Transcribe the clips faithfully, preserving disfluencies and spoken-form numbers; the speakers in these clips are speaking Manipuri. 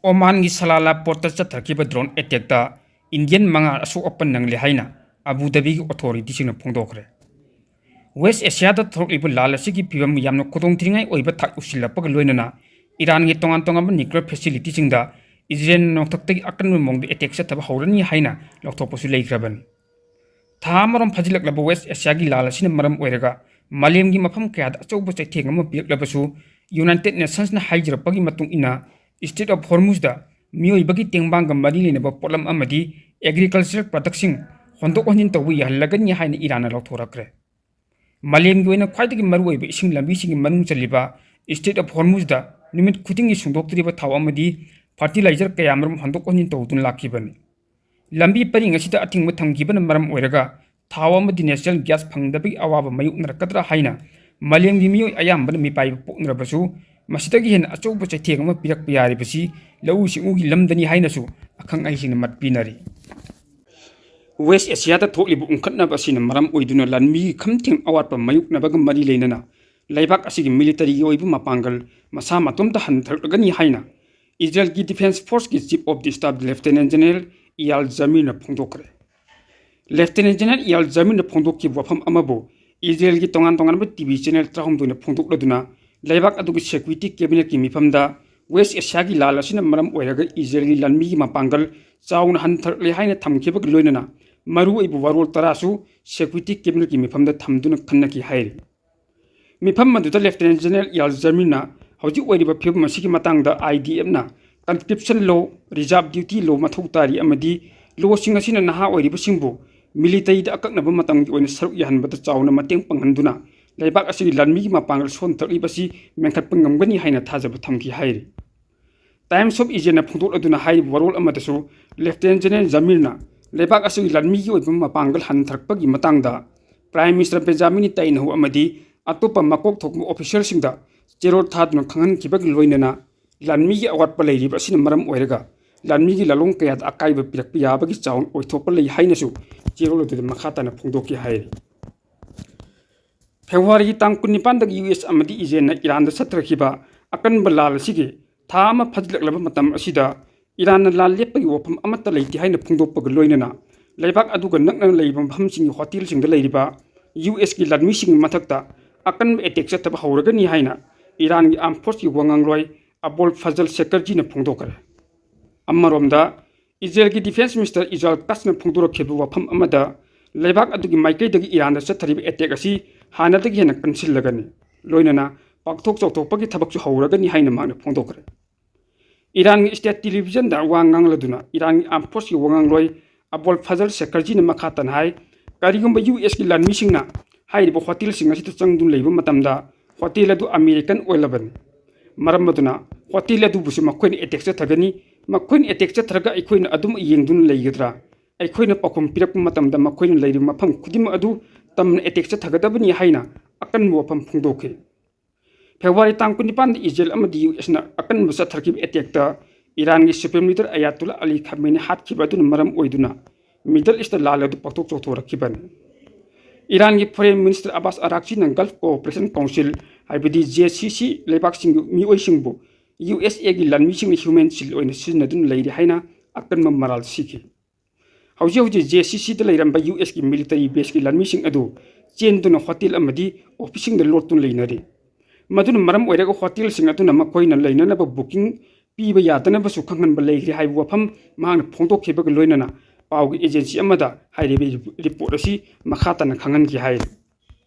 ꯑꯣꯃꯥꯟꯒꯤ ꯁꯂꯥꯂꯥ ꯄꯣꯔꯠꯇ ꯆꯠꯊꯈꯤꯕ drone attackꯇ Indian ꯃꯉꯥ ꯑꯁꯣꯛ ꯑꯄꯟ ꯅꯪꯂꯦ ꯍꯥꯏꯅ ꯑꯕꯨ ꯙꯥꯕꯤꯒꯤ authorityꯁꯤꯡꯅ ꯐꯣꯡꯗꯣꯛꯈ꯭ꯔꯦ꯫ West Asiaꯗ ꯊꯣꯛꯂꯛꯂꯤꯕ ꯂꯥꯜ ꯑꯁꯤꯒꯤ ꯐꯤꯕꯝ ꯌꯥꯝꯅ ꯈꯨꯗꯣꯡꯊꯤꯅꯤꯡꯉꯥꯏ ꯑꯣꯏꯕ ꯊꯥꯛ ꯌꯧꯁꯤꯜꯂꯛꯄꯒ ꯂꯣꯏꯅꯅ ꯏꯔꯥꯟꯒꯤ ꯇꯣꯉꯥꯟ ꯇꯣꯉꯥꯟꯕ nuclear facilityꯁꯤꯡꯗ ꯏꯖꯔꯦꯜꯅ ꯅꯣꯡꯊꯛꯇꯒꯤ ꯑꯀꯟꯕ ꯃꯑꯣꯡꯗ attack ꯆꯠꯊꯕ ꯍꯧꯔꯅꯤ ꯍꯥꯏꯅ ꯂꯥꯎꯊꯣꯛꯄꯁꯨ ꯂꯩꯈ꯭ꯔꯕꯅꯤ꯫ ꯊꯥ ꯑꯃꯔꯣꯝ ꯐꯥꯖꯤꯜꯂꯛꯂꯕ West Asiaꯒꯤ ꯂꯥꯜ ꯑꯁꯤꯅ ꯃꯔꯝ ꯑꯣꯏꯔꯒ ꯃꯥꯂꯦꯝꯒꯤ ꯃꯐꯝ ꯀꯌꯥꯗ ꯑꯆꯧꯕ ꯆꯩꯊꯦꯡ ꯑꯃ ꯄꯤꯔꯛꯂꯕꯁꯨ, United Nationsꯅ ꯍꯥꯏꯖꯔꯛꯄꯒꯤ ꯃꯇꯨꯡ ꯏꯟꯅ, Strait of Hormuzꯗ ꯃꯤꯑꯣꯏꯕꯒꯤ ꯇꯦꯡꯕꯥꯡꯒ ꯃꯔꯤ ꯂꯩꯅꯕ ꯄꯣꯠꯂꯝ ꯑꯃꯗꯤ agricultural productꯁꯤꯡ ꯍꯣꯟꯗꯣꯛ ꯍꯣꯟꯖꯤꯟ ꯇꯧꯕ ꯌꯥꯍꯜꯂꯒꯅꯤ ꯍꯥꯏꯅ ꯏꯔꯥꯟꯅ ꯂꯥꯎꯊꯣꯔꯛꯈ꯭ꯔꯦ꯫ ꯃꯥꯂꯦꯝꯒꯤ ꯑꯣꯏꯅ ꯈ꯭ꯋꯥꯏꯗꯒꯤ ꯃꯔꯨꯑꯣꯏꯕ ꯏꯁꯤꯡ ꯂꯝꯕꯤꯁꯤꯡꯒꯤ ꯃꯅꯨꯡ ꯆꯜꯂꯤꯕ Strait of Hormuzꯗ ꯅꯨꯃꯤꯠ ꯈꯨꯗꯤꯡꯒꯤ ꯁꯨꯡꯗꯣꯛꯇ꯭ꯔꯤꯕ ꯊꯥꯎ ꯑꯃꯗꯤ fertilizer ꯀꯌꯥꯃꯔꯨꯝ ꯍꯣꯟꯗꯣꯛ ꯍꯣꯟꯖꯤꯟ ꯇꯧꯗꯨꯅ ꯂꯥꯛꯈꯤꯕꯅꯤ꯫ ꯂꯝꯕꯤ ꯄꯔꯤꯡ ꯑꯁꯤꯗ ꯑꯊꯤꯡꯕ ꯊꯝꯈꯤꯕꯅ ꯃꯔꯝ ꯑꯣꯏꯔꯒ ꯊꯥꯎ ꯑꯃꯗꯤ natural gas ꯐꯪꯗꯕꯒꯤ ꯑꯋꯥꯕ ꯃꯥꯌꯣꯛꯅꯔꯛꯀꯗ꯭ꯔꯥ ꯍꯥꯏꯅ ꯃꯥꯂꯦꯝꯒꯤ ꯃꯤꯑꯣꯏ ꯑꯌꯥꯝꯕꯅ ꯃꯤꯄꯥꯏꯕ ꯄꯣꯛꯅꯔꯕꯁꯨ, ꯃꯁꯤꯗꯒꯤ ꯍꯦꯟꯅ ꯑꯆꯧꯕ ꯆꯩꯊꯦꯡ ꯑꯃ ꯄꯤꯔꯛꯄ ꯌꯥꯔꯤꯕꯁꯤ ꯂꯧꯎ ꯁꯤꯡꯎꯒꯤ ꯂꯝꯗꯅꯤ ꯍꯥꯏꯅꯁꯨ ꯑꯈꯪ ꯑꯍꯩꯁꯤꯡꯅ ꯃꯠ ꯄꯤꯅꯔꯤ꯫ West Asiaꯗ ꯊꯣꯛꯂꯤꯕ ꯎꯪꯈꯠꯅꯕ ꯑꯁꯤꯅ ꯃꯔꯝ ꯑꯣꯏꯗꯨꯅ ꯂꯟꯃꯤꯒꯤ ꯈꯝꯊꯦꯡ ꯑꯋꯥꯠꯄ ꯃꯥꯌꯣꯛꯅꯕꯒ ꯃꯔꯤ ꯂꯩꯅꯅ ꯂꯩꯕꯥꯛ ꯑꯁꯤꯒꯤ militaryꯒꯤ ꯑꯣꯏꯕ ꯃꯄꯥꯡꯒꯜ ꯃꯁꯥ ꯃꯇꯣꯝꯇ ꯍꯟꯊꯔꯛꯂꯒꯅꯤ ꯍꯥꯏꯅ ꯏꯖꯔꯦꯜꯒꯤ Defence Forceꯀꯤ Chief of the Staff Lieutenant General ꯏꯌꯥꯜ ꯖꯃꯤꯔꯅ ꯐꯣꯡꯗꯣꯛꯈ꯭ꯔꯦ꯫ Lieutenant General ꯏꯌꯥꯜ ꯖꯃꯤꯔꯅ ꯐꯣꯡꯗꯣꯛꯈꯤꯕ ꯋꯥꯐꯝ ꯑꯃꯕꯨ ꯏꯖꯔꯦꯜꯒꯤ ꯇꯣꯉꯥꯟ ꯇꯣꯉꯥꯟꯕ TV channel ꯇꯔꯥꯍꯨꯝꯗꯣꯏꯅ ꯐꯣꯡꯗꯣꯛꯂꯗꯨꯅ ꯂꯩꯕꯥꯛ ꯑꯗꯨꯒꯤ security cabinetꯀꯤ ꯃꯤꯐꯝꯗ West Asiaꯒꯤ ꯂꯥꯜ ꯑꯁꯤꯅ ꯃꯔꯝ ꯑꯣꯏꯔꯒ ꯏꯖꯔꯦꯜꯒꯤ ꯂꯟꯃꯤꯒꯤ ꯃꯄꯥꯡꯒꯜ ꯆꯥꯎꯅ ꯍꯟꯊꯔꯛꯂꯦ ꯍꯥꯏꯅ ꯊꯝꯈꯤꯕꯒ ꯂꯣꯏꯅꯅ ꯃꯔꯨꯑꯣꯏꯕ ꯋꯥꯔꯣꯜ ꯇꯔꯥꯁꯨ security cabinetꯀꯤ ꯃꯤꯐꯝꯗ ꯊꯝꯗꯨꯅ ꯈꯟꯅꯈꯤ ꯍꯥꯏꯔꯤ꯫ ꯃꯤꯐꯝ ꯑꯗꯨꯗ Lieutenant General ꯏꯌꯥꯜ ꯖꯃꯤꯔꯅ ꯍꯧꯖꯤꯛ ꯑꯣꯏꯔꯤꯕ ꯐꯤꯕꯝ ꯑꯁꯤꯒꯤ ꯃꯇꯥꯡꯗ IDFꯅ conscription law, reserve duty law ꯃꯊꯧ ꯇꯥꯔꯤ ꯑꯃꯗꯤ lawꯁꯤꯡ ꯑꯁꯤꯅ ꯅꯍꯥ ꯑꯣꯏꯔꯤꯕꯁꯤꯡꯕꯨ militaryꯗ ꯑꯀꯛꯅꯕ ꯃꯇꯝꯒꯤ ꯑꯣꯏꯅ ꯁꯔꯨꯛ ꯌꯥꯍꯟꯕꯗ ꯆꯥꯎꯅ ꯃꯇꯦꯡ ꯄꯥꯡꯍꯟꯗꯨꯅ ꯂꯩꯕꯥꯛ ꯑꯁꯤꯒꯤ ꯂꯥꯟꯃꯤꯒꯤ ꯃꯄꯥꯡꯒꯜ ꯁꯣꯟꯊꯔꯛꯂꯤꯕ ꯑꯁꯤ ꯃꯦꯟꯈꯠꯄ ꯉꯝꯒꯅꯤ ꯍꯥꯏꯅ ꯊꯥꯖꯕ ꯊꯝꯈꯤ ꯍꯥꯏꯔꯤ꯫ Times of Israelꯅ ꯐꯣꯡꯗꯣꯛꯂꯗꯨꯅ ꯍꯥꯏꯔꯤꯕ ꯋꯥꯔꯣꯜ ꯑꯃꯗꯁꯨ Lieutenant General ꯖꯃꯤꯔꯅ ꯂꯩꯕꯥꯛ ꯑꯁꯤꯒꯤ ꯂꯥꯟꯃꯤꯒꯤ ꯑꯣꯏꯕ ꯃꯄꯥꯡꯒꯜ ꯍꯟꯊꯔꯛꯄꯒꯤ ꯃꯇꯥꯡꯗ Prime Minister Benjamin Netanyahu ꯑꯃꯗꯤ ꯑꯇꯣꯞꯄ ꯃꯀꯣꯛ ꯊꯣꯡꯕ officerꯁꯤꯡꯗ ꯆꯦꯔꯣꯜ ꯊꯥꯗꯨꯅ ꯈꯪꯍꯟꯈꯤꯕꯒ ꯂꯣꯏꯅꯅ ꯂꯥꯟꯃꯤꯒꯤ ꯑꯋꯥꯠꯄ ꯂꯩꯔꯤꯕ ꯑꯁꯤꯅ ꯃꯔꯝ ꯑꯣꯏꯔꯒ ꯂꯥꯟꯃꯤꯒꯤ ꯂꯥꯂꯣꯡ ꯀꯌꯥꯗ ꯑꯀꯥꯏꯕ ꯄꯤꯔꯛꯄ ꯌꯥꯕꯒꯤ ꯆꯥꯎꯅ ꯑꯣꯏꯊꯣꯛꯄ ꯂꯩ ꯍꯥꯏꯅꯁꯨ ꯆꯦꯔꯣꯜ ꯑꯗꯨꯗ ꯃꯈꯥ ꯇꯥꯅ ꯐꯣꯡꯗꯣꯛꯈꯤ ꯍꯥꯏꯔꯤ꯫ Februaryꯒꯤ ꯇꯥꯡ ꯀꯨꯟꯅꯤꯄꯥꯟꯗꯒꯤ US ꯑꯃꯗꯤ ꯏꯖꯔꯦꯜꯅ ꯏꯔꯥꯟꯗ ꯆꯠꯊꯔꯛꯈꯤꯕ ꯑꯀꯟꯕ ꯂꯥꯜ ꯑꯁꯤꯒꯤ ꯊꯥ ꯑꯃ ꯐꯥꯖꯤꯜꯂꯛꯂꯕ ꯃꯇꯝ ꯑꯁꯤꯗ ꯏꯔꯥꯟꯅ ꯂꯥꯟ ꯂꯦꯞꯄꯒꯤ ꯋꯥꯐꯝ ꯑꯃꯠꯇ ꯂꯩꯇꯦ ꯍꯥꯏꯅ ꯐꯣꯡꯗꯣꯛꯄꯒ ꯂꯣꯏꯅꯅ ꯂꯩꯕꯥꯛ ꯑꯗꯨꯒ ꯅꯛꯅꯅ ꯂꯩꯔꯤꯕ ꯃꯐꯝꯁꯤꯡꯒꯤ ꯍꯣꯇꯦꯜꯁꯤꯡꯗ ꯂꯩꯔꯤꯕ ꯌꯨ ꯑꯦꯁꯀꯤ ꯂꯥꯟꯃꯤꯁꯤꯡꯒꯤ ꯃꯊꯛꯇ ꯑꯀꯟꯕ ꯑꯦꯇꯦꯛ ꯆꯠꯊꯕ ꯍꯧꯔꯒꯅꯤ ꯍꯥꯏꯅ ꯏꯔꯥꯟꯒꯤ ꯑꯥꯔꯝ ꯐꯣꯔꯁꯀꯤ ꯋꯥꯉꯥꯡꯂꯣꯏ ꯑꯕꯣꯜ ꯐꯖꯜ ꯁꯦꯀꯔꯖꯤꯅ ꯐꯣꯡꯗꯣꯛꯈ꯭ꯔꯦ꯫ ꯑꯃꯔꯣꯝꯗ, ꯏꯖꯔꯦꯜꯒꯤ ꯗꯤꯐꯦꯟꯁ ꯃꯤꯅꯤꯁꯇꯔ ꯏꯖꯔꯦꯜ ꯀꯥꯁꯅ ꯐꯣꯡꯗꯣꯔꯛꯈꯤꯕ ꯋꯥꯐꯝ ꯑꯃꯗ, ꯂꯩꯕꯥꯛ ꯑꯗꯨꯒꯤ ꯃꯥꯏꯀꯩꯗꯒꯤ ꯏꯔꯥꯟꯗ ꯆꯠꯊꯔꯤꯕ ꯑꯦꯇꯦꯛ ꯑꯁꯤ ꯍꯥꯟꯅꯗꯒꯤ ꯍꯦꯟꯅ ꯀꯟꯁꯤꯜꯂꯒꯅꯤ, ꯂꯣꯏꯅꯅ ꯄꯥꯛꯊꯣꯛ ꯆꯥꯎꯊꯣꯛꯄꯒꯤ ꯊꯕꯛꯁꯨ ꯍꯧꯔꯒꯅꯤ ꯍꯥꯏꯅ ꯃꯍꯥꯛꯅ ꯐꯣꯡꯗꯣꯛꯈ꯭ꯔꯦ꯫ ꯏꯔꯥꯟꯒꯤ ꯁ꯭ꯇꯦꯠ ꯇꯦꯂꯤꯚꯤꯖꯟꯗ ꯋꯥ ꯉꯥꯡꯂꯗꯨꯅ ꯏꯔꯥꯟꯒꯤ ꯑꯥꯔꯝ ꯐꯣꯔꯁꯀꯤ ꯋꯥꯉꯥꯡꯂꯣꯏ ꯑꯕꯣꯜ ꯐꯖꯜ ꯁꯦꯀꯔꯖꯤꯅ ꯃꯈꯥ ꯇꯥꯅ ꯍꯥꯏ, ꯀꯔꯤꯒꯨꯝꯕ ꯌꯨ ꯑꯦꯁꯀꯤ ꯂꯥꯟꯃꯤꯁꯤꯡꯅ ꯍꯥꯏꯔꯤꯕ ꯍꯣꯇꯦꯜꯁꯤꯡ ꯑꯁꯤꯗ ꯆꯪꯗꯨꯅ ꯂꯩꯕ ꯃꯇꯝꯗ ꯍꯣꯇꯦꯜ ꯑꯗꯨ ꯑꯃꯦꯔꯤꯀꯟ ꯑꯣꯏꯂꯕꯅꯤ꯫ ꯃꯔꯝ ꯑꯗꯨꯅ ꯍꯣꯇꯦꯜ ꯑꯗꯨꯕꯨꯁꯨ ꯃꯈꯣꯏꯅ ꯑꯦꯇꯦꯛ ꯆꯠꯊꯒꯅꯤ꯫ ꯃꯈꯣꯏꯅ ꯑꯦꯇꯦꯛ ꯆꯠꯊꯔꯒ ꯑꯩꯈꯣꯏꯅ ꯑꯗꯨꯝ ꯌꯦꯡꯗꯨꯅ ꯂꯩꯒꯗ꯭ꯔꯥ? ꯑꯩꯈꯣꯏꯅ ꯄꯥꯎꯈꯨꯝ ꯄꯤꯔꯛꯄ ꯃꯇꯝꯗ ꯃꯈꯣꯏꯅ ꯂꯩꯔꯤꯕ ꯃꯐꯝ ꯈꯨꯗꯤꯡꯃꯛ ꯑꯗꯨ ꯇꯝꯅ ꯑꯦꯇꯦꯛ ꯆꯠꯊꯒꯗꯕꯅꯤ ꯍꯥꯏꯅ ꯑꯀꯟꯕ ꯋꯥꯐꯝ ꯐꯣꯡꯗꯣꯛꯈꯤ꯫ ꯐꯦꯕ꯭ꯔꯨꯋꯥꯔꯤ ꯇꯥꯡ ꯀꯨꯟꯅꯤꯄꯥꯟꯗ ꯏꯖꯔꯦꯜ ꯑꯃꯗꯤ ꯌꯨ ꯑꯦꯁꯅ ꯑꯀꯟꯕ ꯆꯠꯊꯔꯛꯈꯤꯕ ꯑꯦꯇꯦꯛꯇ ꯏꯔꯥꯟꯒꯤ ꯁꯨꯄ꯭ꯔꯤꯝ ꯂꯤꯗꯔ ꯑꯌꯥꯇꯨꯜꯂꯥ ꯑꯂꯤ ꯈꯥꯃꯦꯅꯤ ꯍꯥꯠꯈꯤꯕ ꯑꯗꯨꯅ ꯃꯔꯝ ꯑꯣꯏꯗꯨꯅ ꯃꯤꯗꯜ ꯏꯁꯇ ꯂꯥꯜ ꯑꯗꯨ ꯄꯥꯛꯊꯣꯛ ꯆꯥꯎꯊꯣꯔꯛꯈꯤꯕꯅꯤ꯫ ꯏꯔꯥꯟꯒꯤ ꯐꯣꯔꯦꯟ ꯃꯤꯅꯤꯁꯇꯔ ꯑꯕꯥꯁ ꯑꯔꯥꯛꯆꯤꯅ ꯒꯜꯐ ꯀꯣꯑꯣꯄꯔꯦꯁꯟ ꯀꯥꯎꯟꯁꯤꯜ, ꯍꯥꯏꯕꯗꯤ ꯖꯦ ꯁꯤ ꯁꯤ ꯂꯩꯕꯥꯛꯁꯤꯡꯒꯤ ꯃꯤꯑꯣꯏꯁꯤꯡꯕꯨ ꯌꯨ ꯑꯦꯁ ꯑꯦꯒꯤ ꯂꯥꯟꯃꯤꯁꯤꯡꯅ ꯍ꯭ꯌꯨꯃꯦꯟ ꯁꯤꯜ ꯑꯣꯏꯅ ꯁꯤꯖꯤꯟꯅꯗꯨꯅ ꯂꯩꯔꯤ ꯍꯥꯏꯅ ꯑꯀꯟꯕ ꯃꯔꯥꯜ ꯁꯤꯈꯤ꯫ ꯍꯧꯖꯤꯛ ꯍꯧꯖꯤꯛ ꯖꯦ ꯁꯤ ꯁꯤꯗ ꯂꯩꯔꯝꯕ ꯌꯨ ꯑꯦꯁꯀꯤ ꯃꯤꯂꯤꯇꯔꯤ ꯕꯦꯁꯀꯤ ꯂꯥꯟꯃꯤꯁꯤꯡ ꯑꯗꯨ ꯆꯦꯟꯗꯨꯅ ꯍꯣꯇꯦꯜ ꯑꯃꯗꯤ ꯑꯣꯐꯤꯁꯁꯤꯡꯗ ꯂꯣꯠꯇꯨꯅ ꯂꯩꯅꯔꯤ꯫ ꯃꯗꯨꯅ ꯃꯔꯝ ꯑꯣꯏꯔꯒ ꯍꯣꯇꯦꯜꯁꯤꯡ ꯑꯗꯨꯅ ꯃꯈꯣꯏꯅ ꯂꯩꯅꯅꯕ ꯕꯨꯀꯤꯡ ꯄꯤꯕ ꯌꯥꯗꯅꯕꯁꯨ ꯈꯪꯍꯟꯕ ꯂꯩꯈ꯭ꯔꯦ ꯍꯥꯏꯕ ꯋꯥꯐꯝ ꯃꯍꯥꯛꯅ ꯐꯣꯡꯗꯣꯛꯈꯤꯕꯒ ꯂꯣꯏꯅꯅ ꯄꯥꯎꯒꯤ ꯑꯦꯖꯦꯟꯁꯤ ꯑꯃꯗ ꯍꯥꯏꯔꯤꯕ ꯔꯤꯄꯣꯔꯠ ꯑꯁꯤ ꯃꯈꯥ ꯇꯥꯅ ꯈꯪꯍꯟꯈꯤ ꯍꯥꯏ꯫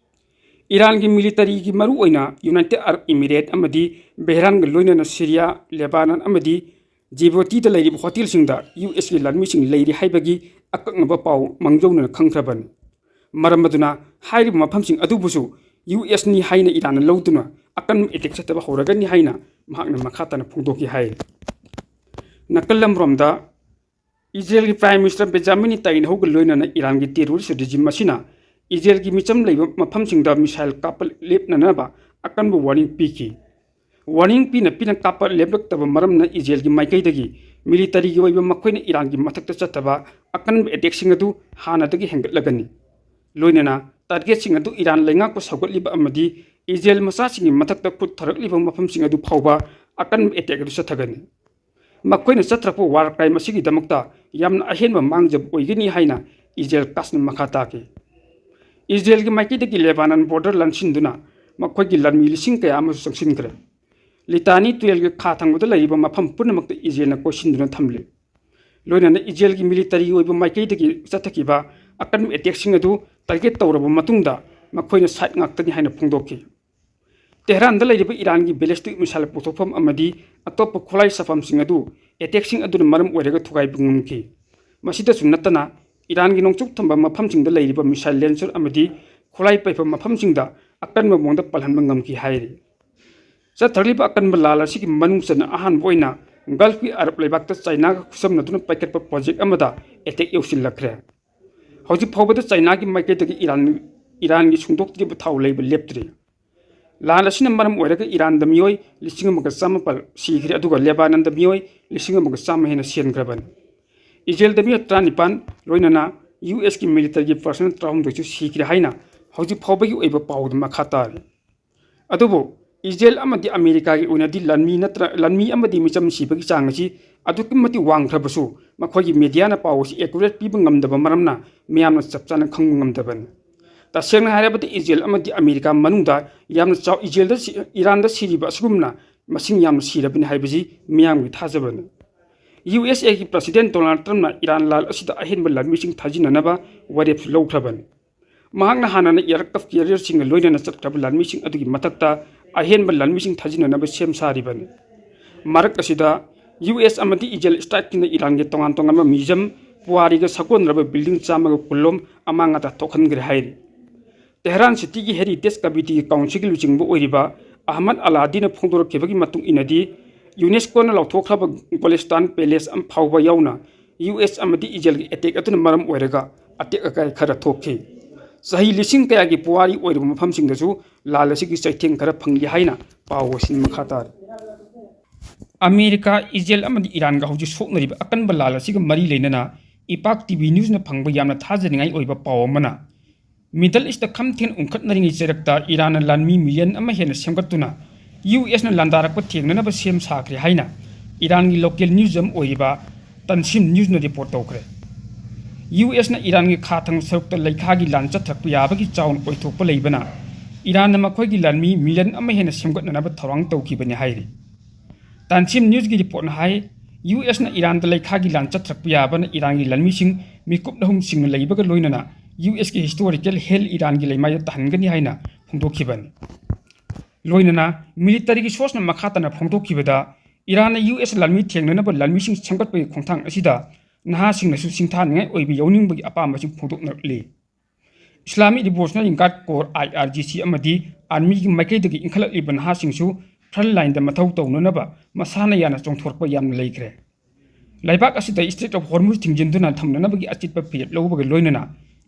ꯏꯔꯥꯟꯒꯤ ꯃꯤꯂꯤꯇꯔꯤꯒꯤ ꯃꯔꯨꯑꯣꯏꯅ ꯌꯨꯅꯥꯏꯇꯦꯗ ꯑꯔꯕ ꯏꯃꯤꯔꯦꯠ ꯑꯃꯗꯤ ꯕꯦꯍꯔꯥꯟꯒ ꯂꯣꯏꯅꯅ ꯁꯤꯔꯤꯌꯥ, ꯂꯦꯕꯥꯅꯟ ꯑꯃꯗꯤ ꯖꯤꯕꯣꯇꯤꯗ ꯂꯩꯔꯤꯕ ꯍꯣꯇꯦꯜꯁꯤꯡꯗ ꯌꯨ ꯑꯦꯁꯀꯤ ꯂꯥꯟꯃꯤꯁꯤꯡ ꯂꯩꯔꯤ ꯍꯥꯏꯕꯒꯤ ꯑꯀꯛꯅꯕ ꯄꯥꯎ ꯃꯥꯡꯖꯧꯅꯅ ꯈꯪꯈ꯭ꯔꯕꯅꯤ꯫ ꯃꯔꯝ ꯑꯗꯨꯅ ꯍꯥꯏꯔꯤꯕ ꯃꯐꯝꯁꯤꯡ ꯑꯗꯨꯕꯨꯁꯨ ꯌꯨ ꯑꯦꯁꯅꯤ ꯍꯥꯏꯅ ꯏꯔꯥꯟꯅ ꯂꯧꯗꯨꯅ ꯑꯀꯟꯕ ꯑꯦꯇꯦꯛ ꯆꯠꯊꯕ ꯍꯧꯔꯒꯅꯤ ꯍꯥꯏꯅ ꯃꯍꯥꯛꯅ ꯃꯈꯥ ꯇꯥꯅ ꯐꯣꯡꯗꯣꯛꯈꯤ ꯍꯥꯏ꯫ ꯅꯥꯀꯜ ꯑꯃꯔꯣꯝꯗ, ꯏꯖꯔꯦꯜꯒꯤ ꯄ꯭ꯔꯥꯏꯝ ꯃꯤꯅꯤꯁꯇꯔ ꯕꯦꯟꯖꯥꯃꯤꯟ ꯅꯦꯇꯥꯟꯌꯥꯍꯨꯒ ꯂꯣꯏꯅꯅ ꯏꯔꯥꯟꯒꯤ ꯇꯦꯔꯣꯔꯤꯁ ꯔꯦꯖꯤꯝ ꯑꯁꯤꯅ ꯏꯖꯔꯦꯜꯒꯤ ꯃꯤꯆꯝ ꯂꯩꯕ ꯃꯐꯝꯁꯤꯡꯗ ꯃꯤꯁꯥꯏꯜ ꯀꯥꯞꯄ ꯂꯦꯞꯅꯅꯕ ꯑꯀꯟꯕ ꯋꯥꯔꯅꯤꯡ ꯄꯤꯈꯤ꯫ ꯋꯥꯔꯅꯤꯡ ꯄꯤꯅ ꯄꯤꯅ ꯀꯥꯞꯄ ꯂꯦꯞꯂꯛꯇꯕ ꯃꯔꯝꯅ ꯏꯖꯔꯦꯜꯒꯤ ꯃꯥꯏꯀꯩꯗꯒꯤ ꯃꯤꯂꯤꯇꯔꯤꯒꯤ ꯑꯣꯏꯕ ꯃꯈꯣꯏꯅ ꯏꯔꯥꯟꯒꯤ ꯃꯊꯛꯇ ꯆꯠꯊꯕ ꯑꯀꯟꯕ ꯑꯦꯇꯦꯛꯁꯤꯡ ꯑꯗꯨ ꯍꯥꯟꯅꯗꯒꯤ ꯍꯦꯟꯒꯠꯂꯒꯅꯤ꯫ ꯂꯣꯏꯅꯅ ꯇꯥꯔꯒꯦꯠꯁꯤꯡ ꯑꯗꯨ ꯏꯔꯥꯟ ꯂꯩꯉꯥꯛꯄ ꯁꯧꯒꯠꯂꯤꯕ ꯑꯃꯗꯤ ꯏꯖꯔꯦꯜ ꯃꯆꯥꯁꯤꯡꯒꯤ ꯃꯊꯛꯇ ꯈꯨꯠ ꯊꯥꯔꯛꯂꯤꯕ ꯃꯐꯝꯁꯤꯡ ꯑꯗꯨ ꯐꯥꯎꯕ ꯑꯀꯟꯕ attack ꯑꯗꯨ ꯆꯠꯊꯒꯅꯤ꯫ ꯃꯈꯣꯏꯅ ꯆꯠꯊꯔꯛꯄ war crime ꯑꯁꯤꯒꯤꯗꯃꯛꯇ ꯌꯥꯝꯅ ꯑꯍꯦꯟꯕ ꯃꯥꯡꯖꯕ ꯑꯣꯏꯒꯅꯤ ꯍꯥꯏꯅ ꯏꯖꯔꯦꯜ ꯀꯥꯁꯅ ꯃꯈꯥ ꯇꯥꯈꯤ꯫ ꯏꯖꯔꯦꯜꯒꯤ ꯃꯥꯏꯀꯩꯗꯒꯤ ꯂꯦꯕꯥꯅꯟ border ꯂꯥꯟꯁꯤꯟꯗꯨꯅ ꯃꯈꯣꯏꯒꯤ ꯂꯥꯟꯃꯤ ꯂꯤꯁꯤꯡ ꯀꯌꯥ ꯑꯃꯁꯨ ꯆꯪꯁꯤꯟꯈ꯭ꯔꯦ꯫ ꯂꯤꯇꯥꯅꯤ ꯇꯨꯔꯦꯜꯒꯤ ꯈꯥ ꯊꯪꯕꯗ ꯂꯩꯔꯤꯕ ꯃꯐꯝ ꯄꯨꯝꯅꯃꯛꯇ ꯏꯖꯔꯦꯜꯅ ꯀꯣꯏꯁꯤꯟꯗꯨꯅ ꯊꯝꯂꯤ꯫ ꯂꯣꯏꯅꯅ ꯏꯖꯔꯦꯜꯒꯤ military ꯑꯣꯏꯕ ꯃꯥꯏꯀꯩꯗꯒꯤ ꯆꯠꯊꯈꯤꯕ ꯑꯀꯟꯕ attackꯁꯤꯡ ꯑꯗꯨ target ꯇꯧꯔꯕ ꯃꯇꯨꯡꯗ ꯃꯈꯣꯏꯅ site ꯉꯥꯛꯇꯅꯤ ꯍꯥꯏꯅ ꯐꯣꯡꯗꯣꯛꯈꯤ꯫ ꯇꯦꯍꯔꯥꯟꯗ ꯂꯩꯔꯤꯕ ꯏꯔꯥꯟꯒꯤ ballistic missile ꯄꯨꯊꯣꯛꯐꯝ ꯑꯃꯗꯤ ꯑꯇꯣꯞꯄ ꯈꯨꯠꯂꯥꯏ ꯁꯥꯐꯝꯁꯤꯡ ꯑꯗꯨ attackꯁꯤꯡ ꯑꯗꯨꯅ ꯃꯔꯝ ꯑꯣꯏꯔꯒ ꯊꯨꯒꯥꯏꯕ ꯉꯝꯈꯤ꯫ ꯃꯁꯤꯗꯁꯨ ꯅꯠꯇꯅ, ꯏꯔꯥꯟꯒꯤ ꯅꯣꯡꯆꯨꯞ ꯊꯪꯕ ꯃꯐꯝꯁꯤꯡꯗ ꯂꯩꯔꯤꯕ missile launcher ꯑꯃꯗꯤ ꯈꯨꯠꯂꯥꯏ ꯄꯩꯐꯝ ꯃꯐꯝꯁꯤꯡꯗ ꯑꯀꯟꯕ ꯃꯑꯣꯡꯗ ꯄꯜꯍꯟꯕ ꯉꯝꯈꯤ ꯍꯥꯏꯔꯤ꯫ ꯆꯠꯊꯔꯛꯂꯤꯕ ꯑꯀꯟꯕ ꯂꯥꯟ ꯑꯁꯤꯒꯤ ꯃꯅꯨꯡ ꯆꯟꯅ ꯑꯍꯥꯟꯕ ꯑꯣꯏꯅ Gulfꯀꯤ Arab ꯂꯩꯕꯥꯛꯇ ꯆꯥꯏꯅꯥꯒ ꯈꯨꯠꯁꯝꯅꯗꯨꯅ ꯄꯥꯏꯈꯠꯄ project ꯑꯃꯗ attack ꯌꯧꯁꯤꯜꯂꯛꯈ꯭ꯔꯦ꯫ ꯍꯧꯖꯤꯛ ꯐꯥꯎꯕꯗ ꯆꯥꯏꯅꯥꯒꯤ ꯃꯥꯏꯀꯩꯗꯒꯤ ꯏꯔꯥꯟ, ꯏꯔꯥꯟꯒꯤ ꯁꯨꯡꯗꯣꯛꯇ꯭ꯔꯤꯕ ꯊꯥꯎ ꯂꯩꯕ ꯂꯦꯞꯇ꯭ꯔꯤ꯫ ꯂꯥꯟ ꯑꯁꯤꯅ ꯃꯔꯝ ꯑꯣꯏꯔꯒ ꯏꯔꯥꯟꯗ ꯃꯤꯑꯣꯏ ꯂꯤꯁꯤꯡ ꯑꯃꯒ ꯆꯥꯃꯥꯄꯜ ꯁꯤꯈ꯭ꯔꯦ, ꯑꯗꯨꯒ ꯂꯦꯕꯥꯅꯟꯗ ꯃꯤꯑꯣꯏ ꯂꯤꯁꯤꯡ ꯑꯃꯒ ꯆꯥꯝꯃ ꯍꯦꯟꯅ ꯁꯤꯍꯟꯈ꯭ꯔꯕꯅꯤ꯫ ꯏꯖꯔꯦꯜꯗ ꯃꯤꯑꯣꯏ ꯇꯔꯥꯅꯤꯄꯥꯜ, ꯂꯣꯏꯅꯅ USꯀꯤ militaryꯒꯤ personnel ꯇꯔꯥꯍꯨꯝꯗꯣꯏꯁꯨ ꯁꯤꯈ꯭ꯔꯦ ꯍꯥꯏꯅ ꯍꯧꯖꯤꯛ ꯐꯥꯎꯕꯒꯤ ꯑꯣꯏꯕ ꯄꯥꯎꯗ ꯃꯈꯥ ꯇꯥꯔꯤ꯫ ꯑꯗꯨꯕꯨ ꯏꯖꯔꯦꯜ ꯑꯃꯗꯤ ꯑꯃꯦꯔꯤꯀꯥꯒꯤ ꯑꯣꯏꯅꯗꯤ ꯂꯥꯟꯃꯤ ꯅꯠꯇ꯭ꯔ-, ꯂꯥꯟꯃꯤ ꯑꯃꯗꯤ ꯃꯤꯆꯝ ꯁꯤꯕꯒꯤ ꯆꯥꯡ ꯑꯁꯤ ꯑꯗꯨꯛꯀꯤ ꯃꯇꯤꯛ ꯋꯥꯡꯈ꯭ꯔꯕꯁꯨ, ꯃꯈꯣꯏꯒꯤ mediaꯅ ꯄꯥꯎ ꯑꯁꯤ accurate ꯄꯤꯕ ꯉꯝꯗꯕ ꯃꯔꯝꯅ ꯃꯤꯌꯥꯝꯅ ꯆꯞ ꯆꯥꯅ ꯈꯪꯕ ꯉꯝꯗꯕꯅꯤ꯫ ꯇꯁꯦꯡꯅ ꯍꯥꯏꯔꯕꯗ, ꯏꯖꯔꯦꯜ ꯑꯃꯗꯤ ꯑꯃꯦꯔꯤꯀꯥ ꯃꯅꯨꯡꯗ ꯌꯥꯝꯅ ꯆꯥꯎ-, ꯏꯖꯔꯦꯜꯗ ꯁꯤ-, ꯏꯔꯥꯟꯗ ꯁꯤꯔꯤꯕ ꯑꯁꯤꯒꯨꯝꯅ ꯃꯁꯤꯡ ꯌꯥꯝꯅ ꯁꯤꯔꯕꯅꯤ ꯍꯥꯏꯕꯁꯤ ꯃꯤꯌꯥꯝꯒꯤ ꯊꯥꯖꯕꯅꯤ꯫ USAꯒꯤ President Donald Trumpꯅ ꯏꯔꯥꯟ ꯂꯥꯟ ꯑꯁꯤꯗ ꯑꯍꯦꯟꯕ ꯂꯥꯟꯃꯤꯁꯤꯡ ꯊꯥꯖꯤꯟꯅꯅꯕ ꯋꯥꯔꯦꯞꯁꯨ ꯂꯧꯈ꯭ꯔꯕꯅꯤ꯫ ꯃꯍꯥꯛꯅ ꯍꯥꯟꯅꯅ aircraft carrierꯁꯤꯡꯒ ꯂꯣꯏꯅꯅ ꯆꯠꯈ꯭ꯔꯕ ꯂꯥꯟꯃꯤꯁꯤꯡ ꯑꯗꯨꯒꯤ ꯃꯊꯛꯇ ꯑꯍꯦꯟꯕ ꯂꯥꯟꯃꯤꯁꯤꯡ ꯊꯥꯖꯤꯟꯅꯅꯕ ꯁꯦꯝ ꯁꯥꯔꯤꯕꯅꯤ꯫ ꯃꯔꯛ ꯑꯁꯤꯗ, US ꯑꯃꯗꯤ ꯏꯖꯔꯦꯜ strikeꯁꯤꯡꯅ ꯏꯔꯥꯟꯒꯤ ꯇꯣꯉꯥꯟ ꯇꯣꯉꯥꯟꯕ museum, ꯄꯨꯋꯥꯔꯤꯒ ꯁꯥꯒꯣꯟꯅꯔꯕ building ꯆꯥꯝꯃꯒ ꯀꯨꯟꯔꯣꯝ ꯑꯃꯥꯡ ꯑꯇꯥ ꯊꯣꯛꯍꯟꯈ꯭ꯔꯦ ꯍꯥꯏꯔꯤ꯫ ꯇꯦꯍꯔꯥꯟ cityꯒꯤ heritage committeeꯒꯤ councilꯒꯤ ꯂꯨꯆꯤꯡꯕ ꯑꯣꯏꯔꯤꯕ ꯑꯍꯃꯗ ꯑꯂꯥꯗꯤꯅ ꯐꯣꯡꯗꯣꯔꯛꯈꯤꯕꯒꯤ ꯃꯇꯨꯡ ꯏꯟꯅꯗꯤ, UNESCOꯅ ꯂꯥꯎꯊꯣꯛꯈ꯭ꯔꯕ ꯒꯣꯂꯤꯁꯇꯥꯟ palace ꯑꯃ ꯐꯥꯎꯕ ꯌꯥꯎꯅ US ꯑꯃꯗꯤ ꯏꯖꯔꯦꯜꯒꯤ attack ꯑꯗꯨꯅ ꯃꯔꯝ ꯑꯣꯏꯔꯒ ꯑꯇꯦꯛ ꯑꯀꯥꯏ ꯈꯔ ꯊꯣꯛꯈꯤ꯫ ꯆꯍꯤ ꯂꯤꯁꯤꯡ ꯀꯌꯥꯒꯤ ꯄꯨꯋꯥꯔꯤ ꯑꯣꯏꯔꯕ ꯃꯐꯝꯁꯤꯡꯗꯁꯨ ꯂꯥꯟ ꯑꯁꯤꯒꯤ ꯆꯩꯊꯦꯡ ꯈꯔ ꯐꯪꯂꯤ ꯍꯥꯏꯅ ꯄꯥꯎ ꯑꯁꯤꯅ ꯃꯈꯥ ꯇꯥꯔꯤ꯫ ꯑꯃꯦꯔꯤꯀꯥ, ꯏꯖꯔꯦꯜ ꯑꯃꯗꯤ ꯏꯔꯥꯟꯒ ꯍꯧꯖꯤꯛ ꯁꯣꯛꯅꯔꯤꯕ ꯑꯀꯟꯕ ꯂꯥꯟ ꯑꯁꯤꯒ ꯃꯔꯤ ꯂꯩꯅꯅ ꯏꯄꯥꯛ TV newsꯅ ꯐꯪꯕ ꯌꯥꯝꯅ ꯊꯥꯖꯅꯤꯡꯉꯥꯏ ꯑꯣꯏꯕ ꯄꯥꯎ ꯑꯃꯅ, Middle Eastꯇ ꯈꯝ ꯊꯦꯡꯅ ꯎꯪꯈꯠꯅꯔꯤꯉꯩ ꯆꯩꯔꯛꯇ ꯏꯔꯥꯟꯅ ꯂꯥꯟꯃꯤ million ꯑꯃ ꯍꯦꯟꯅ ꯁꯦꯝꯒꯠꯇꯨꯅ ꯌꯨ ꯑꯦꯁꯅ ꯂꯥꯟꯗꯥꯔꯛꯄ ꯊꯦꯡꯅꯅꯕ ꯁꯦꯝ ꯁꯥꯈ꯭ꯔꯦ ꯍꯥꯏꯅ ꯏꯔꯥꯟꯒꯤ local news ꯑꯃ ꯑꯣꯏꯔꯤꯕ ꯇꯟꯁꯤꯝ ꯅ꯭ꯌꯨꯁꯅ report ꯇꯧꯈ꯭ꯔꯦ꯫ ꯌꯨ ꯑꯦꯁꯅ ꯏꯔꯥꯟꯒꯤ ꯈꯥ ꯊꯪꯕ ꯁꯔꯨꯛꯇ ꯂꯩꯈꯥꯒꯤ ꯂꯥꯟ ꯆꯠꯊꯔꯛꯄ ꯌꯥꯕꯒꯤ ꯆꯥꯎꯅ ꯑꯣꯏꯊꯣꯛꯄ ꯂꯩꯕꯅ ꯏꯔꯥꯟꯅ ꯃꯈꯣꯏꯒꯤ ꯂꯥꯟꯃꯤ million ꯑꯃ ꯍꯦꯟꯅ ꯁꯦꯝꯒꯠꯅꯅꯕ ꯊꯧꯔꯥꯡ ꯇꯧꯈꯤꯕꯅꯤ ꯍꯥꯏꯔꯤ꯫ ꯇꯥꯟꯁꯤꯝ ꯅ꯭ꯌꯨꯁꯀꯤ reportꯅ ꯍꯥꯏ, ꯌꯨ ꯑꯦꯁꯅ ꯏꯔꯥꯟꯗ ꯂꯩꯈꯥꯒꯤ ꯂꯥꯟ ꯆꯠꯊꯔꯛꯄ ꯌꯥꯕꯅ ꯏꯔꯥꯟꯒꯤ ꯂꯥꯟꯃꯤꯁꯤꯡ ꯃꯤꯀꯨꯞ ꯑꯍꯨꯝꯁꯤꯡꯅ ꯂꯩꯕꯒ ꯂꯣꯏꯅꯅ ꯌꯨ ꯑꯦꯁꯀꯤ historical hell ꯏꯔꯥꯟꯒꯤ ꯂꯩꯃꯥꯏꯗ ꯇꯥꯍꯟꯒꯅꯤ ꯍꯥꯏꯅ ꯐꯣꯡꯗꯣꯛꯈꯤꯕꯅꯤ꯫ ꯂꯣꯏꯅꯅ militaryꯒꯤ sourceꯅ ꯃꯈꯥ ꯇꯥꯅ ꯐꯣꯡꯗꯣꯛꯈꯤꯕꯗ, ꯏꯔꯥꯟꯅ ꯌꯨ ꯑꯦꯁ ꯂꯥꯟꯃꯤ ꯊꯦꯡꯅꯅꯕ ꯂꯥꯟꯃꯤꯁꯤꯡ ꯁꯦꯝꯒꯠꯄꯒꯤ ꯈꯣꯡꯊꯥꯡ ꯑꯁꯤꯗ ꯅꯍꯥꯁꯤꯡꯅꯁꯨ ꯁꯤꯡꯊꯥꯅꯤꯡꯉꯥꯏ ꯑꯣꯏꯕ ꯌꯥꯎꯅꯤꯡꯕꯒꯤ ꯑꯄꯥꯝꯕꯁꯤꯡ ꯐꯣꯡꯗꯣꯛꯅꯔꯛꯂꯤ꯫ Islamic Revolutionary Guard Corps, I R G C, ꯑꯃꯗꯤ armyꯒꯤ ꯃꯥꯏꯀꯩꯗꯒꯤ ꯏꯟꯈꯠꯂꯛꯂꯤꯕ ꯅꯍꯥꯁꯤꯡꯁꯨ front lineꯗ ꯃꯊꯧ ꯇꯧꯅꯅꯕ ꯃꯁꯥꯅ ꯌꯥꯅ ꯆꯣꯡꯊꯣꯔꯛꯄ ꯌꯥꯝꯅ ꯂꯩꯈ꯭ꯔꯦ꯫ ꯂꯩꯕꯥꯛ ꯑꯁꯤꯗ Strait of Hormuz ꯊꯤꯡꯖꯤꯟꯗꯨꯅ ꯊꯝꯅꯅꯕꯒꯤ ꯑꯆꯤꯠꯄ ꯐꯤꯔꯦꯞ ꯂꯧꯕꯒ ꯂꯣꯏꯅꯅ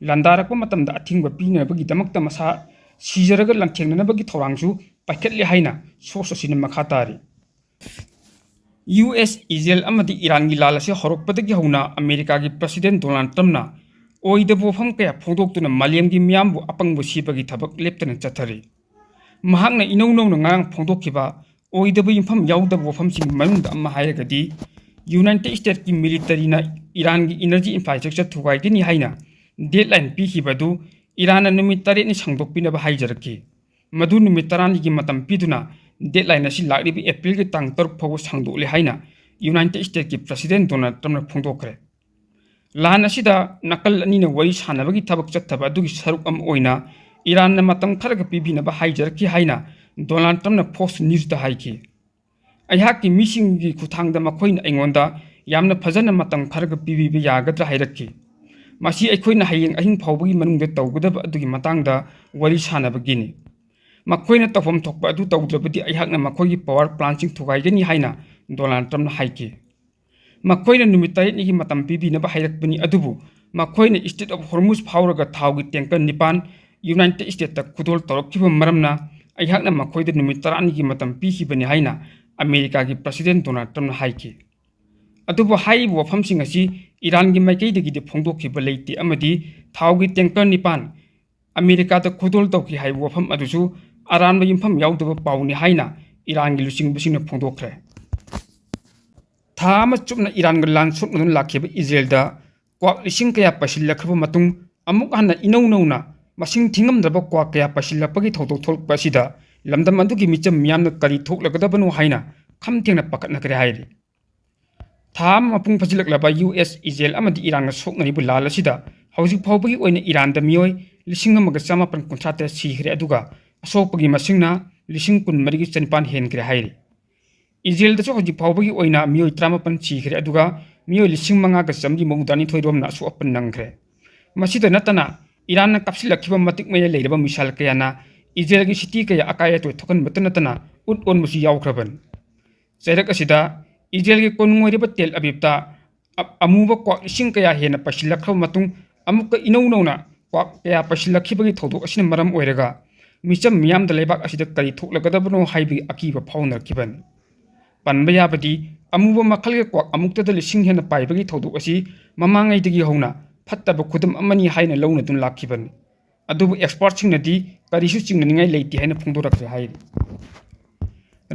ꯂꯥꯟꯗꯥꯔꯛꯄ ꯃꯇꯝꯗ ꯑꯊꯤꯡꯕ ꯄꯤꯅꯕꯒꯤꯗꯃꯛꯇ ꯃꯁꯥ ꯁꯤꯖꯔꯒ ꯂꯥꯟꯊꯦꯡꯅꯅꯕꯒꯤ ꯊꯧꯔꯥꯡꯁꯨ ꯄꯥꯏꯈꯠꯂꯦ ꯍꯥꯏꯅ source ꯑꯁꯤꯅ ꯃꯈꯥ ꯇꯥꯔꯤ꯫ ꯌꯨ ꯑꯦꯁ, ꯏꯖꯔꯦꯜ ꯑꯃꯗꯤ ꯏꯔꯥꯟꯒꯤ ꯂꯥꯟ ꯑꯁꯤ ꯍꯧꯔꯛꯄꯗꯒꯤ ꯍꯧꯅ ꯑꯃꯦꯔꯤꯀꯥꯒꯤ President Donald Trumpꯅ ꯑꯣꯏꯗꯕ ꯋꯥꯐꯝ ꯀꯌꯥ ꯐꯣꯡꯗꯣꯛꯇꯨꯅ ꯃꯥꯂꯦꯝꯒꯤ ꯃꯤꯌꯥꯝꯕꯨ ꯑꯄꯪꯕ ꯁꯤꯕꯒꯤ ꯊꯕꯛ ꯂꯦꯞꯇꯅ ꯆꯠꯊꯔꯤ꯫ ꯃꯍꯥꯛꯅ ꯏꯅꯧ ꯅꯧꯅ ꯉꯔꯥꯡ ꯐꯣꯡꯗꯣꯛꯈꯤꯕ ꯑꯣꯏꯗꯕ ꯌꯨꯝꯐꯝ ꯌꯥꯎꯗꯕ ꯋꯥꯐꯝꯁꯤꯡꯒꯤ ꯃꯅꯨꯡꯗ ꯑꯃ ꯍꯥꯏꯔꯒꯗꯤ, United Statesꯀꯤ militaryꯅ ꯏꯔꯥꯟꯒꯤ energy infrastructure ꯊꯨꯒꯥꯏꯒꯅꯤ ꯍꯥꯏꯅ deadline ꯄꯤꯈꯤꯕ ꯑꯗꯨ ꯏꯔꯥꯟꯅ ꯅꯨꯃꯤꯠ ꯇꯔꯦꯠꯅꯤ ꯁꯥꯡꯗꯣꯛꯄꯤꯅꯕ ꯍꯥꯏꯖꯔꯛꯈꯤ꯫ ꯃꯗꯨ ꯅꯨꯃꯤꯠ ꯇꯔꯥꯅꯤꯒꯤ ꯃꯇꯝ ꯄꯤꯗꯨꯅ deadline ꯑꯁꯤ ꯂꯥꯛꯂꯤꯕ ꯑꯦꯄ꯭ꯔꯤꯜꯒꯤ ꯇꯥꯡ ꯇꯔꯨꯛ ꯐꯥꯎꯕ ꯁꯥꯡꯗꯣꯛꯂꯦ ꯍꯥꯏꯅ United Statesꯀꯤ President Donald Trumpꯅ ꯐꯣꯡꯗꯣꯛꯈ꯭ꯔꯦ꯫ ꯂꯥꯟ ꯑꯁꯤꯗ ꯅꯥꯀꯜ ꯑꯅꯤꯅ ꯋꯥꯔꯤ ꯁꯥꯟꯅꯕꯒꯤ ꯊꯕꯛ ꯆꯠꯊꯕ ꯑꯗꯨꯒꯤ ꯁꯔꯨꯛ ꯑꯃ ꯑꯣꯏꯅ ꯏꯔꯥꯟꯅ ꯃꯇꯝ ꯈꯔꯒ ꯄꯤꯕꯤꯅꯕ ꯍꯥꯏꯖꯔꯛꯈꯤ ꯍꯥꯏꯅ Donald Trumpꯅ Fox Newsꯇ ꯍꯥꯏꯈꯤ꯫ "ꯑꯩꯍꯥꯛꯀꯤ ꯃꯤꯁꯤꯡꯒꯤ ꯈꯨꯠꯊꯥꯡꯗ ꯃꯈꯣꯏꯅ ꯑꯩꯉꯣꯟꯗ ꯌꯥꯝꯅ ꯐꯖꯅ ꯃꯇꯝ ꯈꯔꯒ ꯄꯤꯕꯤꯕ ꯌꯥꯒꯗ꯭ꯔꯥ ꯍꯥꯏꯔꯛꯈꯤ꯫ ꯃꯁꯤ ꯑꯩꯈꯣꯏꯅ ꯍꯌꯦꯡ ꯑꯍꯤꯡ ꯐꯥꯎꯕꯒꯤ ꯃꯅꯨꯡꯗ ꯇꯧꯒꯗꯕ ꯑꯗꯨꯒꯤ ꯃꯇꯥꯡꯗ ꯋꯥꯔꯤ ꯁꯥꯟꯅꯕꯒꯤꯅꯤ꯫ ꯃꯈꯣꯏꯅ ꯇꯧꯐꯝ ꯊꯣꯛꯄ ꯑꯗꯨ ꯇꯧꯗ꯭ꯔꯕꯗꯤ ꯑꯩꯍꯥꯛꯅ ꯃꯈꯣꯏꯒꯤ power plantꯁꯤꯡ ꯊꯨꯒꯥꯏꯒꯅꯤ" ꯍꯥꯏꯅ Donald Trumpꯅ ꯍꯥꯏꯈꯤ꯫ "ꯃꯈꯣꯏꯅ ꯅꯨꯃꯤꯠ ꯇꯔꯦꯠꯅꯤꯒꯤ ꯃꯇꯝ ꯄꯤꯕꯤꯅꯕ ꯍꯥꯏꯔꯛꯄꯅꯤ, ꯑꯗꯨꯕꯨ ꯃꯈꯣꯏꯅ Strait of Hormuz ꯐꯥꯎꯔꯒ ꯊꯥꯎꯒꯤ tanker ꯅꯤꯄꯥꯟ United Statesꯇ ꯈꯨꯗꯣꯜ ꯇꯧꯔꯛꯈꯤꯕ ꯃꯔꯝꯅ ꯑꯩꯍꯥꯛꯅ ꯃꯈꯣꯏꯗ ꯅꯨꯃꯤꯠ ꯇꯔꯥꯅꯤꯒꯤ ꯃꯇꯝ ꯄꯤꯈꯤꯕꯅꯤ" ꯍꯥꯏꯅ ꯑꯃꯦꯔꯤꯀꯥꯒꯤ President Donald Trumpꯅ ꯍꯥꯏꯈꯤ꯫ ꯑꯗꯨꯕꯨ ꯍꯥꯏꯔꯤꯕ ꯋꯥꯐꯝꯁꯤꯡ ꯑꯁꯤ ꯏꯔꯥꯟꯒꯤ ꯃꯥꯏꯀꯩꯗꯒꯤꯗꯤ ꯐꯣꯡꯗꯣꯛꯈꯤꯕ ꯂꯩꯇꯦ ꯑꯃꯗꯤ ꯊꯥꯎꯒꯤ tanker ꯅꯤꯄꯥꯟ ꯑꯃꯦꯔꯤꯀꯥꯗ ꯈꯨꯗꯣꯜ ꯇꯧꯈꯤ ꯍꯥꯏꯕ ꯋꯥꯐꯝ ꯑꯗꯨꯁꯨ ꯑꯔꯥꯟꯕ ꯌꯨꯝꯐꯝ ꯌꯥꯎꯗꯕ ꯄꯥꯎꯅꯤ ꯍꯥꯏꯅ ꯏꯔꯥꯟꯒꯤ ꯂꯨꯆꯤꯡꯕꯁꯤꯡꯅ ꯐꯣꯡꯗꯣꯛꯈ꯭ꯔꯦ꯫ ꯊꯥ ꯑꯃ ꯆꯨꯞꯅ ꯏꯔꯥꯟꯒ ꯂꯥꯟ ꯁꯣꯛꯅꯗꯨꯅ ꯂꯥꯛꯈꯤꯕ ꯏꯖꯔꯦꯜꯗ ꯀ꯭ꯋꯥꯛ ꯂꯤꯁꯤꯡ ꯀꯌꯥ ꯄꯩꯁꯤꯜꯂꯛꯈ꯭ꯔꯕ ꯃꯇꯨꯡ, ꯑꯃꯨꯛ ꯍꯟꯅ ꯏꯅꯧ ꯅꯧꯅ ꯃꯁꯤꯡ ꯊꯤꯉꯝꯗ꯭ꯔꯕ ꯀ꯭ꯋꯥꯛ ꯀꯌꯥ ꯄꯩꯁꯤꯜꯂꯛꯄꯒꯤ ꯊꯧꯗꯣꯛ ꯊꯣꯛꯂꯛꯄ ꯑꯁꯤꯗ ꯂꯝꯗꯝ ꯑꯗꯨꯒꯤ ꯃꯤꯆꯝ ꯃꯤꯌꯥꯝꯅ ꯀꯔꯤ ꯊꯣꯛꯂꯒꯗꯕꯅꯣ ꯍꯥꯏꯅ ꯈꯝ ꯊꯦꯡꯅ ꯄꯥꯈꯠꯅꯈ꯭ꯔꯦ ꯍꯥꯏꯔꯤ꯫ ꯊꯥ ꯑꯃ ꯃꯄꯨꯡ ꯐꯥꯖꯤꯜꯂꯛꯂꯕ ꯌꯨ ꯑꯦꯁ, ꯏꯖꯔꯦꯜ ꯑꯃꯗꯤ ꯏꯔꯥꯟꯒ ꯁꯣꯛꯅꯔꯤꯕ ꯂꯥꯜ ꯑꯁꯤꯗ ꯍꯧꯖꯤꯛ ꯐꯥꯎꯕꯒꯤ ꯑꯣꯏꯅ ꯏꯔꯥꯟꯗ ꯃꯤꯑꯣꯏ ꯂꯤꯁꯤꯡ ꯑꯃꯒ ꯆꯃꯥꯄꯟ ꯀꯨꯟꯊ꯭ꯔꯥ ꯇꯔꯦꯠ ꯁꯤꯈ꯭ꯔꯦ, ꯑꯗꯨꯒ ꯑꯁꯣꯛꯄꯒꯤ ꯃꯁꯤꯡꯅ ꯂꯤꯁꯤꯡ ꯀꯨꯟ ꯃꯔꯤꯒ ꯆꯅꯤꯄꯥꯟ ꯍꯦꯟꯈ꯭ꯔꯦ ꯍꯥꯏꯔꯤ꯫ ꯏꯖꯔꯦꯜꯗꯁꯨ ꯍꯧꯖꯤꯛ ꯐꯥꯎꯕꯒꯤ ꯑꯣꯏꯅ ꯃꯤꯑꯣꯏ ꯇꯔꯥꯃꯥꯄꯟ ꯁꯤꯈ꯭ꯔꯦ, ꯑꯗꯨꯒ ꯃꯤꯑꯣꯏ ꯂꯤꯁꯤꯡ ꯃꯉꯥꯒ ꯆꯥꯝꯃꯔꯤ ꯃꯧꯗ꯭ꯔꯥꯅꯤꯊꯣꯏ ꯔꯣꯝꯅ ꯑꯁꯣꯛ ꯑꯄꯟ ꯅꯪꯈ꯭ꯔꯦ꯫ ꯃꯁꯤꯗ ꯅꯠꯇꯅ, ꯏꯔꯥꯟꯅ ꯀꯥꯞꯁꯤꯜꯂꯛꯈꯤꯕ ꯃꯇꯤꯛ ꯃꯌꯥꯏ ꯂꯩꯔꯕ ꯃꯤꯁꯥꯏꯜ ꯀꯌꯥꯅ ꯏꯖꯔꯦꯜꯒꯤ ꯁꯤꯇꯤ ꯀꯌꯥ ꯑꯀꯥꯏ ꯑꯇꯣꯏ ꯊꯣꯛꯍꯟꯕꯇ ꯅꯠꯇꯅ ꯎꯠ ꯑꯣꯟꯕꯁꯨ ꯌꯥꯎꯈ꯭ꯔꯕꯅꯤ꯫ ꯆꯩꯔꯛ ꯑꯁꯤꯗ ꯏꯖꯔꯦꯜꯒꯤ ꯀꯣꯅꯨꯡ ꯑꯣꯏꯔꯤꯕ ꯇꯦꯜ ꯑꯕꯤꯕꯇ ꯑ-, ꯑꯃꯨꯕ ꯀ꯭ꯋꯥꯛ ꯂꯤꯁꯤꯡ ꯀꯌꯥ ꯍꯦꯟꯅ ꯄꯩꯁꯤꯜꯂꯛꯈ꯭ꯔꯕ ꯃꯇꯨꯡ, ꯑꯃꯨꯛꯀ ꯏꯅꯧ ꯅꯧꯅ ꯀ꯭ꯋꯥꯛ ꯀꯌꯥ ꯄꯩꯁꯤꯜꯂꯛꯈꯤꯕꯒꯤ ꯊꯧꯗꯣꯛ ꯑꯁꯤꯅ ꯃꯔꯝ ꯑꯣꯏꯔꯒ ꯃꯤꯆꯝ ꯃꯤꯌꯥꯝꯗ ꯂꯩꯕꯥꯛ ꯑꯁꯤꯗ ꯀꯔꯤ ꯊꯣꯛꯂꯒꯗꯕꯅꯣ ꯍꯥꯏꯕꯒꯤ ꯑꯀꯤꯕ ꯐꯥꯎꯅꯔꯛꯈꯤꯕꯅꯤ꯫ ꯄꯟꯕ ꯌꯥꯕꯗꯤ, ꯑꯃꯨꯕ ꯃꯈꯜꯒꯤ ꯀ꯭ꯋꯥꯛ ꯑꯃꯨꯛꯇꯗ ꯂꯤꯁꯤꯡ ꯍꯦꯟꯅ ꯄꯥꯏꯕꯒꯤ ꯊꯧꯗꯣꯛ ꯑꯁꯤ ꯃꯃꯥꯡꯉꯩꯗꯒꯤ ꯍꯧꯅ ꯐꯠꯇꯕ ꯈꯨꯗꯝ ꯑꯃꯅꯤ ꯍꯥꯏꯅ ꯂꯧꯅꯗꯨꯅ ꯂꯥꯛꯈꯤꯕꯅꯤ꯫ ꯑꯗꯨꯕꯨ expertꯁꯤꯡꯅꯗꯤ ꯀꯔꯤꯁꯨ ꯆꯤꯡꯅꯅꯤꯡꯉꯥꯏ ꯂꯩꯇꯦ ꯍꯥꯏꯅ ꯐꯣꯡꯗꯣꯔꯛꯈ꯭ꯔꯦ ꯍꯥꯏꯔꯤ꯫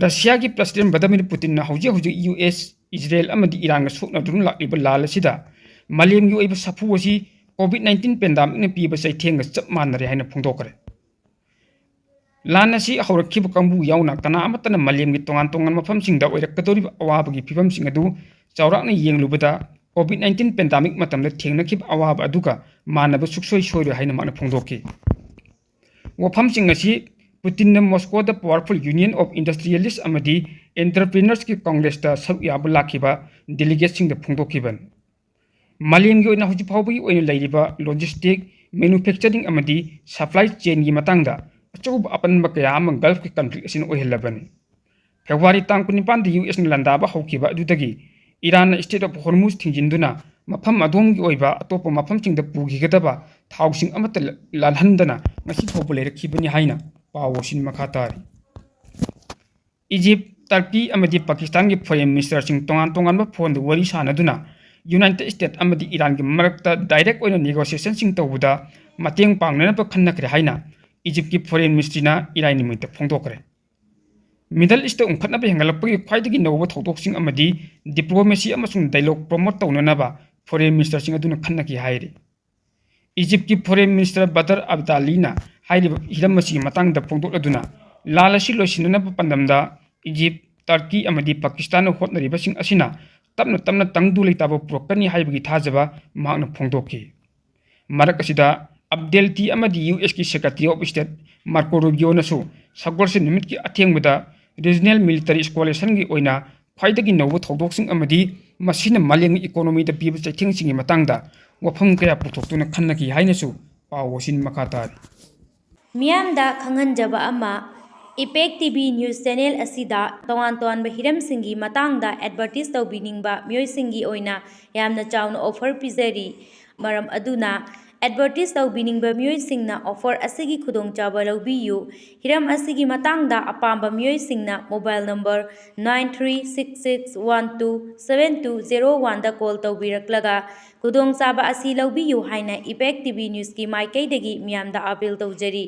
ꯔꯁꯤꯌꯥꯒꯤ President Vladimir Putinꯅ ꯍꯧꯖꯤꯛ ꯍꯧꯖꯤꯛ ꯌꯨ ꯑꯦꯁ, ꯏꯖꯔꯦꯜ ꯑꯃꯗꯤ ꯏꯔꯥꯟꯒ ꯁꯣꯛꯅꯗꯨꯅ ꯂꯥꯛꯂꯤꯕ ꯂꯥꯜ ꯑꯁꯤꯗ ꯃꯥꯂꯦꯝꯒꯤ ꯑꯣꯏꯕ ꯁꯥꯐꯨ ꯑꯁꯤ COVID nineteen pandemicꯅ ꯄꯤꯕ ꯆꯩꯊꯦꯡꯒ ꯆꯞ ꯃꯥꯟꯅꯔꯦ ꯍꯥꯏꯅ ꯐꯣꯡꯗꯣꯛꯈ꯭ꯔꯦ꯫ ꯂꯥꯟ ꯑꯁꯤ ꯍꯧꯔꯛꯈꯤꯕ ꯀꯥꯡꯕꯨ ꯌꯥꯎꯅ ꯀꯅꯥ ꯑꯃꯠꯇꯅ ꯃꯥꯂꯦꯝꯒꯤ ꯇꯣꯉꯥꯟ ꯇꯣꯉꯥꯟꯕ ꯃꯐꯝꯁꯤꯡꯗ ꯑꯣꯏꯔꯛꯀꯗꯧꯔꯤꯕ ꯑꯋꯥꯕꯒꯤ ꯐꯤꯕꯝꯁꯤꯡ ꯑꯗꯨ ꯆꯥꯎꯔꯥꯛꯅ ꯌꯦꯡꯂꯨꯕꯗ, COVID nineteen pandemic ꯃꯇꯝꯗ ꯊꯦꯡꯅꯈꯤꯕ ꯑꯋꯥꯕ ꯑꯗꯨꯒ ꯃꯥꯟꯅꯕ ꯁꯨꯛꯁꯣꯏ ꯁꯣꯏꯔꯣꯏ ꯍꯥꯏꯅ ꯃꯍꯥꯛꯅ ꯐꯣꯡꯗꯣꯛꯈꯤ꯫ ꯋꯥꯐꯝꯁꯤꯡ ꯑꯁꯤ ꯄꯨꯇꯤꯟꯅ ꯃꯣꯁꯀꯣꯗ Powerful Union of Industrialists ꯑꯃꯗꯤ Entrepreneursꯀꯤ Congressꯇ ꯁꯔꯨꯛ ꯌꯥꯕ ꯂꯥꯛꯈꯤꯕ delegateꯁꯤꯡꯗ ꯐꯣꯡꯗꯣꯛꯈꯤꯕꯅꯤ꯫ ꯃꯥꯂꯦꯝꯒꯤ ꯑꯣꯏꯅ ꯍꯧꯖꯤꯛ ꯐꯥꯎꯕꯒꯤ ꯑꯣꯏꯅ ꯂꯩꯔꯤꯕ logistic, manufacturing ꯑꯃꯗꯤ supply chainꯒꯤ ꯃꯇꯥꯡꯗ ꯑꯆꯧꯕ ꯑꯄꯟꯕ ꯀꯌꯥ ꯑꯃ Gulfꯀꯤ conflict ꯑꯁꯤꯅ ꯑꯣꯏꯍꯜꯂꯕꯅꯤ꯫ February ꯇꯥꯡ ꯀꯨꯟꯅꯤꯄꯥꯟꯗ ꯌꯨ ꯑꯦꯁꯅ ꯂꯥꯟꯗꯥꯕ ꯍꯧꯈꯤꯕ ꯑꯗꯨꯗꯒꯤ ꯏꯔꯥꯟꯅ Strait of Hormuz ꯊꯤꯡꯖꯤꯟꯗꯨꯅ ꯃꯐꯝ ꯑꯗꯣꯝꯒꯤ ꯑꯣꯏꯕ ꯑꯇꯣꯞꯄ ꯃꯐꯝꯁꯤꯡꯗ ꯄꯨꯈꯤꯒꯗꯕ ꯊꯥꯎꯁꯤꯡ ꯑꯃꯠꯇ ꯂ-, ꯂꯥꯜꯍꯟꯗꯅ ꯉꯁꯤ ꯐꯥꯎꯕ ꯂꯩꯔꯛꯈꯤꯕꯅꯤ ꯍꯥꯏꯅ ꯄꯥꯎ ꯑꯁꯤꯅ ꯃꯈꯥ ꯇꯥꯔꯤ꯫ ꯏꯖꯤꯞ, ꯇꯔꯀꯤ ꯑꯃꯗꯤ ꯄꯥꯀꯤꯁꯇꯥꯟꯒꯤ foreign ministerꯁꯤꯡ ꯇꯣꯉꯥꯟ ꯇꯣꯉꯥꯟꯕ phoneꯗ ꯋꯥꯔꯤ ꯁꯥꯅꯗꯨꯅ United States ꯑꯃꯗꯤ ꯏꯔꯥꯟꯒꯤ ꯃꯔꯛꯇ direct ꯑꯣꯏꯅ negotiationꯁꯤꯡ ꯇꯧꯕꯗ ꯃꯇꯦꯡ ꯄꯥꯡꯅꯅꯕ ꯈꯟꯅꯈ꯭ꯔꯦ ꯍꯥꯏꯅ ꯏꯖꯤꯞꯀꯤ foreign ministryꯅ ꯏꯔꯥꯏ ꯅꯨꯃꯤꯠꯇ ꯐꯣꯡꯗꯣꯛꯈ꯭ꯔꯦ꯫ Middle East ꯎꯪꯈꯠꯅꯕ ꯍꯦꯟꯒꯠꯂꯛꯄꯒꯤ ꯈ꯭ꯋꯥꯏꯗꯒꯤ ꯅꯧꯕ ꯊꯧꯗꯣꯛꯁꯤꯡ ꯑꯃꯗꯤ diplomacy ꯑꯃꯁꯨꯡ dialogue promote ꯇꯧꯅꯅꯕ foreign ministerꯁꯤꯡ ꯑꯗꯨꯅ ꯈꯟꯅꯈꯤ ꯍꯥꯏꯔꯤ꯫ Egyptꯀꯤ foreign minister ꯕꯗꯔ ꯑꯕꯗꯥꯂꯤꯅ ꯍꯥꯏꯔꯤꯕ ꯍꯤꯔꯝ ꯑꯁꯤꯒꯤ ꯃꯇꯥꯡꯗ ꯐꯣꯡꯗꯣꯛꯂꯗꯨꯅ, ꯂꯥꯟ ꯑꯁꯤ ꯂꯣꯏꯁꯤꯟꯅꯅꯕ ꯄꯥꯟꯗꯝꯗ Egypt, Turkey ꯑꯃꯗꯤ Pakistanꯅ ꯍꯣꯠꯅꯔꯤꯕꯁꯤꯡ ꯑꯁꯤꯅ ꯇꯞꯅ ꯇꯞꯅ ꯇꯪꯗꯨ ꯂꯩꯇꯥꯕ ꯄꯨꯔꯛꯀꯅꯤ ꯍꯥꯏꯕꯒꯤ ꯊꯥꯖꯕ ꯃꯍꯥꯛꯅ ꯐꯣꯡꯗꯣꯛꯈꯤ꯫ ꯃꯔꯛ ꯑꯁꯤꯗ, ꯑꯕꯗꯦꯜꯇꯤ ꯑꯃꯗꯤ USꯀꯤ Secretary of State Marco Rubioꯅꯁꯨ ꯁꯒꯣꯜꯁꯦꯟ ꯅꯨꯃꯤꯠꯀꯤ ꯑꯊꯦꯡꯕꯗ regional military escalationꯒꯤ ꯑꯣꯏꯅ ꯈ꯭ꯋꯥꯏꯗꯒꯤ ꯅꯧꯕ ꯊꯧꯗꯣꯛꯁꯤꯡ ꯑꯃꯗꯤ ꯃꯁꯤꯅ ꯃꯥꯂꯦꯝꯒꯤ economyꯗ ꯄꯤꯕ ꯆꯩꯊꯦꯡꯁꯤꯡꯒꯤ ꯃꯇꯥꯡꯗ ꯋꯥꯐꯝ ꯀꯌꯥ ꯄꯨꯊꯣꯛꯇꯨꯅ ꯈꯟꯅꯈꯤ ꯍꯥꯏꯅꯁꯨ ꯄꯥꯎ ꯑꯁꯤꯅ ꯃꯈꯥ ꯇꯥꯔꯤ꯫ ꯃꯤꯌꯥꯝꯗ ꯈꯪꯍꯟꯖꯕ ꯑꯃ, ꯏꯄꯦꯛ ꯇꯤꯚꯤ news channel ꯑꯁꯤꯗ ꯇꯣꯉꯥꯟ ꯇꯣꯉꯥꯟꯕ ꯍꯤꯔꯝꯁꯤꯡꯒꯤ ꯃꯇꯥꯡꯗ advertise ꯇꯧꯕꯤꯅꯤꯡꯕ ꯃꯤꯑꯣꯏꯁꯤꯡꯒꯤ ꯑꯣꯏꯅ ꯌꯥꯝꯅ ꯆꯥꯎꯅ offer ꯄꯤꯖꯔꯤ꯫ ꯃꯔꯝ ꯑꯗꯨꯅ advertise ꯇꯧꯕꯤꯅꯤꯡꯕ ꯃꯤꯑꯣꯏꯁꯤꯡꯅ offer ꯑꯁꯤꯒꯤ ꯈꯨꯗꯣꯡꯆꯥꯕ ꯂꯧꯕꯤꯌꯨ꯫ ꯍꯤꯔꯝ ꯑꯁꯤꯒꯤ ꯃꯇꯥꯡꯗ ꯑꯄꯥꯝꯕ ꯃꯤꯑꯣꯏꯁꯤꯡꯅ mobile number nine three six six one two seven two zero oneꯗ call ꯇꯧꯕꯤꯔꯛꯂꯒ ꯈꯨꯗꯣꯡꯆꯥꯕ ꯑꯁꯤ ꯂꯧꯕꯤꯌꯨ ꯍꯥꯏꯅ ꯏꯄꯦꯛ ꯇꯤꯚꯤ newsꯀꯤ ꯃꯥꯏꯀꯩꯗꯒꯤ ꯃꯤꯌꯥꯝꯗ appeal ꯇꯧꯖꯔꯤ꯫